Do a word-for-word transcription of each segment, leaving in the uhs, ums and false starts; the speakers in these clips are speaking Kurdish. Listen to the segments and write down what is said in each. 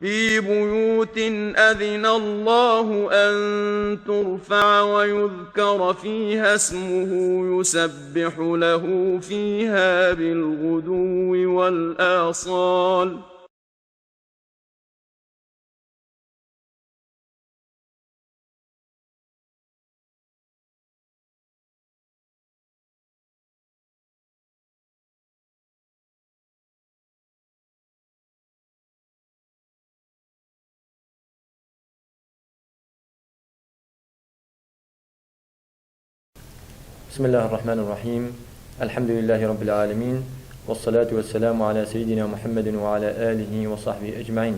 في بيوت أذن الله أن ترفع ويذكر فيها اسمه يسبح له فيها بالغدو والآصال. بسم الله الرحمن الرحيم. الحمد لله رب العالمين. والصلاة والسلام على سيدنا محمد وعلى آله وصحبه أجمعين.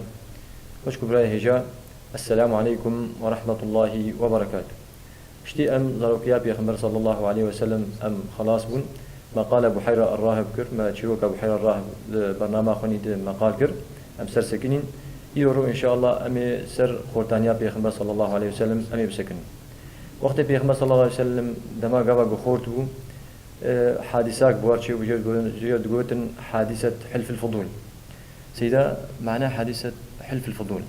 Xwişk û birayê hêja, Esselamu aleykum ve rahmetullahi ve berekatuh. Piştî em zarokiya Pêxember sallallahu aleyhi ve sellem em xelas bûn. Me qala Buheyra Rahib kir, me çîroka Buheyra Rahib li bernama xwe nî di me qal kir. Em ser sekinîn. Îro ro înşallah em ê ser xortaniya Pêxember sallallahu aleyhi ve sellem em ê bisekinin. Wextê Pêxember sallallahu aleyhi ve sellem dema gava ku xort bû, e, hadisak bi war çêbû, jê digotin, jê digotin hadiset Hilfil Fudul. Seyda, mana hadiset Hilfil Fudul.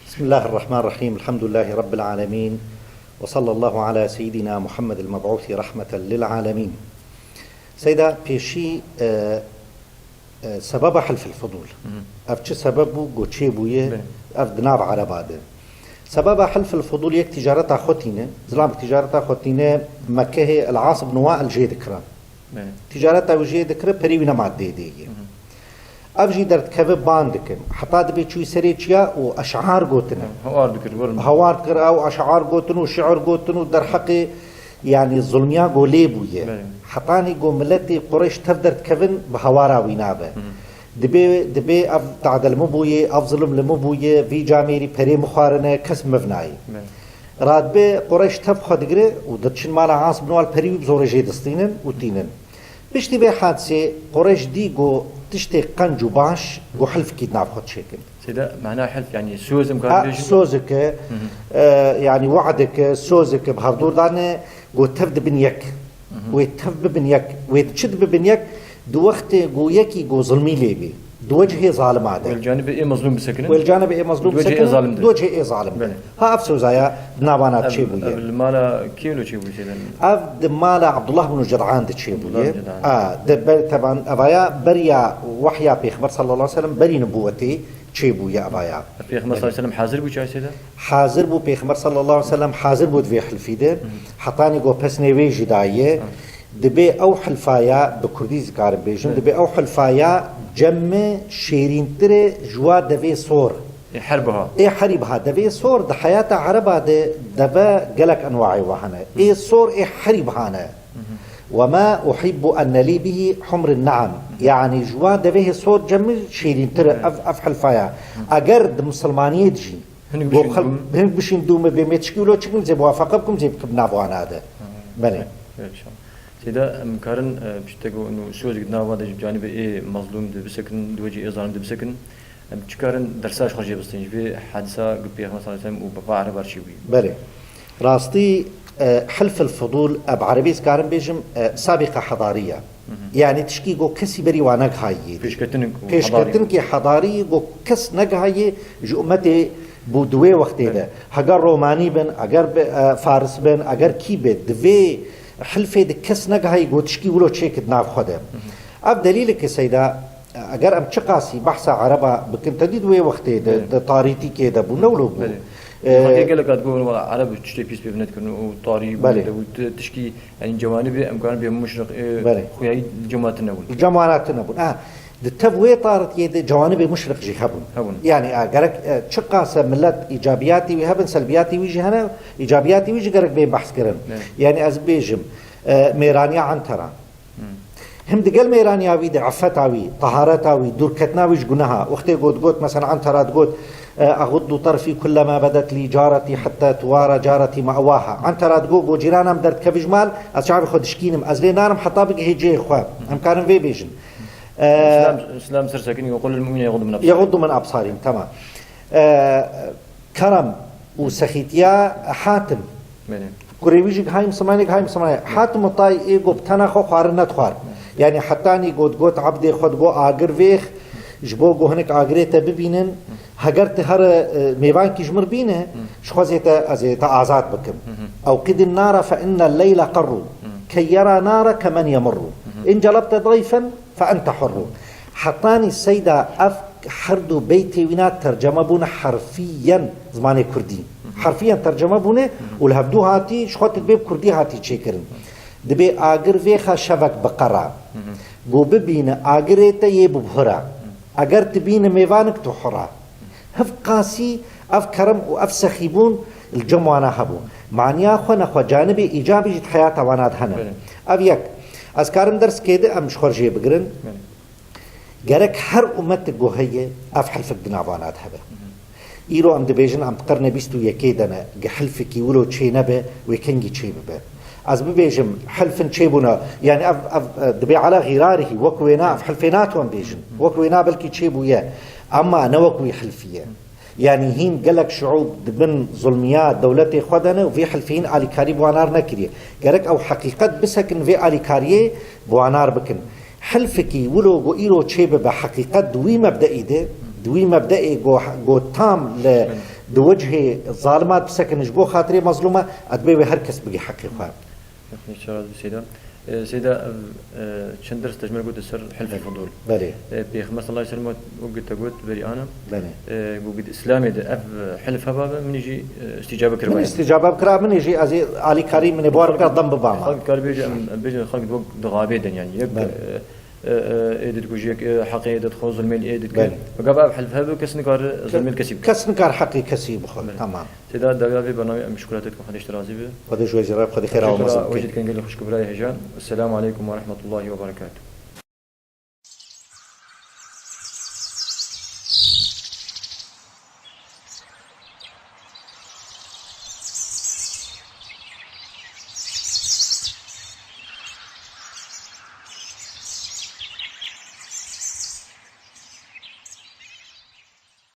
بسم الله الرحمن الرحيم. الحمد لله رب العالمين. وصلى الله على سيدنا محمد المبعوث رحمة للعالمين. Seyda, pêşî, e, e, sebeba Hilfil Fudul. Ev çi sebeb bû, ku çêbûye, ev di nav Ereba de. Sebeba Hilfil Fudul yek ticareta xwe tîne, zilam ticareta xwe tîne Mekkehê El As ibn Wail jê dikira. Ticareta wî jê dikire, perê wî nema dê dê ye. Ev jî derdikeve ban dikin. Heta dibê çûyî serê çiya û eşar gotine. Hawar dikir, werin. Hawar dikir, ew eşar gotin û şiir gotin û derheqê, yanî, zulmiya ku lê bûye. Hetanî ku miletê Qureyş tev derdikevin, bi hawara wî nabe. Dibê, dibê ev tade li min bûye, ev zulm li min bûye, vî camêrî perê min xwarine, kes min nayê. Radbe Qureyş tev xwe digire û diçin mala As bin Wal, perî wî bi zorê jê distînin û tînin. Piştî vê hadisê Qureyş dî ku tiştê qenc û baş ku hilfikî di nav xwe diçêkin. Seyda, mana hilf, yani söz em karin Ha, bêjin? Sozike, e, yani waadike, sozike bi hevdûr dane ku tev dibin yek. Wê tev bibin yek. Wê çi dibibin yek? Di wextê ku yekî ku zilmî lê bî. Di wecihê zalima de. Wel canibê ê mezlûm bisekinin. Wel canibê ê mezlûm bisekinin. Di wecihê ê zalim de. Belê. Ha, ev sozaya di navana çêbûye. Ev li mala kê lo çêbûye seyda? Ev di mala Abdullah bin Ced'an de çêbûye. Abdullah bin Ced'an. A, de ber, teban, evaya beriya wahya Pêxember sallallahu aleyhi ve sellem, berî nubûwetê çêbûye evaya. Pêxember sallallahu aleyhi ve sellem hazir bû çaysê de? Hazir bû, Pêxember sallallahu aleyhi ve sellem hazir bû di vê hilfî de. Hetanî ku pesnê wê jî daye. Dibê ew hilfaya, bi kurdî zikarim bêjim, dibê ew hilfaya cem şêrîntirê ji wa devê sor. Ê her biha. Ê herî biha. Devê sor di heyata Ereba de deve gelek enwaê wa hene. Ê sor ê herî biha ne. وما أحب أن لي به حمر النعم. Yani ji wa devê hê sor cem min şêrîntir e ev, ev hilfaya. Eger di misilmaniyê de jî Hinek go bişîn xel-, dûm. Hinek bişîn dûm bê me tişkî wilo çikin zê muwafaqe bikim zê bikim nav wana de. Belê. Evet, inşallah. Seyda, em karin, e, piştek û nû sozek di nav de ji canibê ê mezlûm de bisekin, di wecî ê zalim de bisekin. Em çi karin dersa ji xwe jê bistin ji vê hadisa ku Pêxember sallallahu aleyhi ve sellem û bava Ereba çêbûye? Belê. Rastî, e, Hilfil Fudul, e, bi erebî ez karim bêjim, e, sabîqa hedariye. Yanî tişkî ku kesî berî wa negihayiye. Pêşketinik û Pêşketinkê hedarî ku kes negihayiye ji ummetê bû di wê wextê de. Heger Romanî bin, eger bi, e, Faris bin, eger kî be, di vê hilfê de kes negihayiye ku tişkî wilo çêkit nav xwe de. Ev delîleke seyda, eger em çiqasî behsa Ereba bikin, te dît wê wextê de, Belê. di tarîtîkê de bû, ne wilo bû. Belê. Ee, Xwedê gelek hat got, wela Ereb tiştê pîs pê nedikirin û tarî bû, Belê. de bû, t-, tişkî, yanî cewanibê, em karin bê muşriq, ê, Belê. xuyayî cematin nebûn. Cematin nebûn. Ha, di tev wê tarîtîkê de cewanibê muşriq jî hebûn. Hebûn. Yanî, ha, gerek, e, çiqas e millet îcabiyatî wî hebin, selbiyatî wî jî hene, îcabiyatî wî jî gerek bê behs kirin. Belê. Yanî ez bêjim, e, mêraniya Entera. Him digel mêraniya wî de efeta wî, tehareta wî, dûrketina wî ji guneha. Wextê got, got, mesela Entera digot, e, "أغض طرفي كلما بدت لي جارتي حتى توارى جارتي مأواها." Entera digot, got, "Cîrana min derdikevî ji mal, ez çavê xwe dişkînim, ez lê nanim heta bigihê cihê xwe." Em karin vê bêjin. E, Îslam, Îslam ser sekinî, "وقل للمؤمنين يغضوا من أبصارهم." يغضوا من أبصارهم, tamam. E, Kerem û sexîtiya Hatim. Belê. Kurê wî jî hay misilmanê, hay misilmanê. Hatim Tay ê got bi tena xwe xwarin nedixwar. Yanî hetanî got, got ebdê xwe digot agir vêx, Ji bo ku hinek agirê te bibînin, heger tu here, e, mêvankî ji mir bîne, ji xwe zê te, ez ê te azad bikim. Ew qidin nara fe inne leyla qerru. Key yera nara kemen yemurru. In celebte dayfen fe ente hurru. Hetanî seyda ev her du beytê wîna terceme bûne herfiyen zimanê kurdî. Herfiyen terceme bûne û li hevdû hatî, ji xwe tu dibê bi kurdî hatî çêkirin. Dibê agir vêxa şevek biqera. Ku bibîne agirê te yê bibhira. Eger tu bîne mêvanik tu hura. Hiv qasî ev kerem û ev sexîbûn li cem wana hebû. Maniya xwe nexwe canibê îcabî jî di heyata wana de hene. Belê. Ev yek. Ez karim derskê di em ji xwe jê bigirin. Belê. Gerek her umetik ku heye, ev hilfik di navana de hebe. Îro em dibêjin, em di qirnê bîst û yekê de ne, ge hilfikî wilo çê nebe, wê kengî çê bibe. Ez bibêjim, hilfin çêbûne, yani ev, ev, e, dibê ala xîrarihî, wek wêna ev hilfê natonin bêjin. Wek wêna belkî çêbûye, emma ne wek wî hilfî ye. Yani hîn gelek şiûb di bin zulmiya dewletê xwe de ne û vê hilfê hîn alîkarî bi wanar nekiriye. Gerek ew heqîqet bisekin vê alîkariyê bi wanar bikin. Hilfikî wilo ku îro çê bibe heqîqet di wî mebdeî de, di wî mebdeê ku, ku tam li, di wicihê zalima bisekin ji bo xatirê mezlûma, ez dibê wê her kes bigê heqê xwe. Seyda. E, Seyda, ev, e, çend ders te ji me re got li ser hilfê Fudul. Belê. E, Pêxember sallallahu aleyhi ve sellem wek te got berî ana. Belê. E, got, got Îslamê de ev hilf heba be, min jî, e, îstîcabe kir. Min îstîcabe bikira, min jî ez ê alîkarî min ê bi wan bikira, dem biba me. Xalk kar bêje, em, em bêjin xalk wek dixabê den yani. Yek, Belê. e, e, e, ê didikujî, yek, e, heqê ê didixwe, zulmê ê didike. Belê. Bi gava ev hilf hebe, kes nikare zulmê kesî bike. Kes nikare heqê kesî bixwe. Belê. Tamam. Seyda, dawiya vê bernameyê em şikura te dikin, Xwedê ji te razî be. Xwedê ji we jî razî, Xwedê xêra we mezin bike. Wê jî dikin gelê xwişk û birayê hêja. Esselamu aleykum ve rahmetullahi ve berekatuhu.